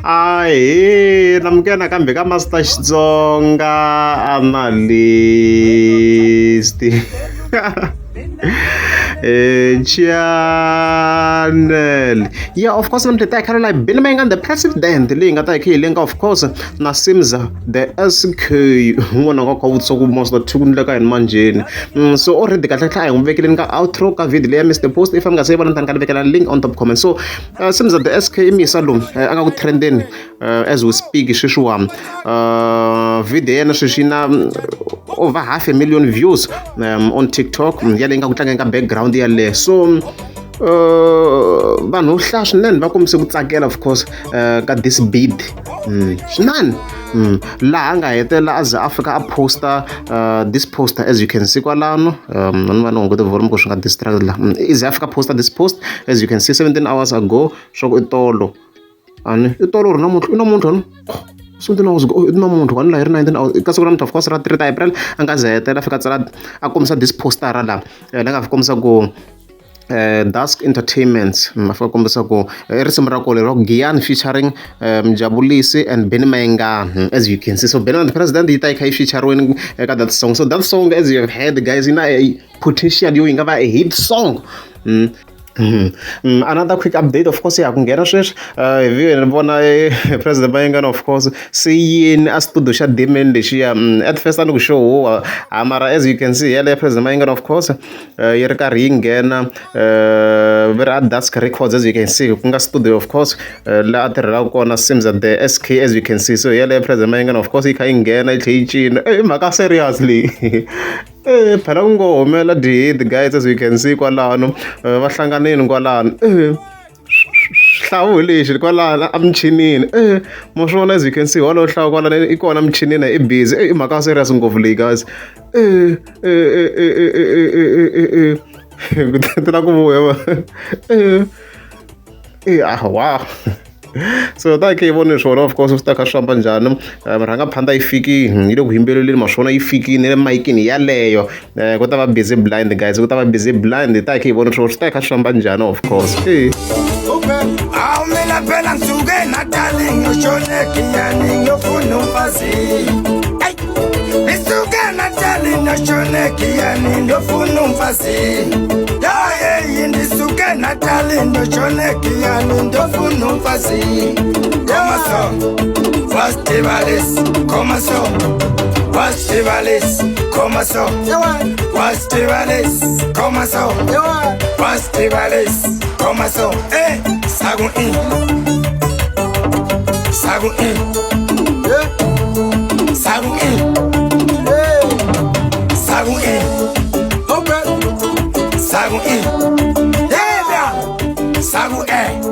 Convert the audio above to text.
Ahee namukela nakambe ka Master Xitsonga Analyst channel yeah of course namuntlha hi ta hi kha la Benny Mayengani the president leyi nga ta hi kha hi lenga of course na Simza the S_K un'wana a nga kha vutisa ku Master T ku endleka yini manjheni so already kahlekahle a hi n'wi vekeleni ka outro ka video leya Mister Post if mi nga se yi vona ni ta ni ka ni vekela link on top comment so Simza the S_K i muyisa lowu a nga ku trend-eni as we speak sweswiwani video ya yena sweswi yi na over half a million views on TikTok yaleyi nga ku tlangeni ka background yaleyo so vanhu vo hlaya swinene va kombise ku tsakela of course ka this beat swinene laha a nga hetelela a ze a fika a post-a this poster as you can see kwalano ni va ni hunguta volume ku swi nga distract la i ze a fika post-a this post as you can see 17 hours ago swa ku i tolo a ni i tolo or namuntlha i namuntlha no 17 hours ago i namuntlha kwani la hi ri 19 hours ka siku namuntlha of course ra 3 ta April a nga ze hetela a fika a tsala a kombisa this postara la la nga kombisa ku Dusk Entertainment ma fika kombisa ku i risimu ra kona ra ku Giyani featuring Mjabulisi and Benny Mayengani as you can see so Benny the President yi ta yi kha yi feature-riwini eka that song so that song as you have heard guys yi na potential yo yi nga va a hit song. Another quick update of course ya ku nghena sweswi hi vuye ni vona president Mayengani of course se yini a studio xa Dman lexiya at first a ni ku xo huwa ha mara as you can see yaleyo president Mayengani of course yi ri karhi yi nghena va ri a Dusk Records as you can see ku nga studio of course laha a tirhelaka kona Simza the S_K as you can see so yaleyo president Mayengani of course yi kha yi nghena yi tlhela yi cina i mhaka serious leyi phela ku ngo humela dyi-hit guys as you can see kwalano va hlanganile kwalano xihlawu hi lexi kwalano emichinini ma swi vona as you can see walowo hlawu kwalano i kona michinini i busy i mhaka serious ngopfu leyi guys ti la ku vuya ah wow so ta khe yi vone swona of course swi ta kha swi famba njhani murhangaphandha yi fikile yi le ku yimbeleleni ma swona yi fikile le mayikini yaleyo ku ta va busy blind guys ku ta va busy blind ta khe yi vone swona swi ta kha swi famba njhani of course Hawu mina phela ngisuke Natali ngiyoshona eGiyani ngiyofuna umfazi. Ey! Ngisuke Natali ngiyoshona eGiyani ngiyofuna umfazi. Ya hey ngisuke Natali ngiyoshona eGiyani ngiyofuna umfazi. Koma so, Festivalis, koma so, Festivalis, koma so, Festivalis, koma so, Festivalis, koma so, eh, sagun in, sagun in, sagun in, sagun in, sagun in, yeah, sagun eh.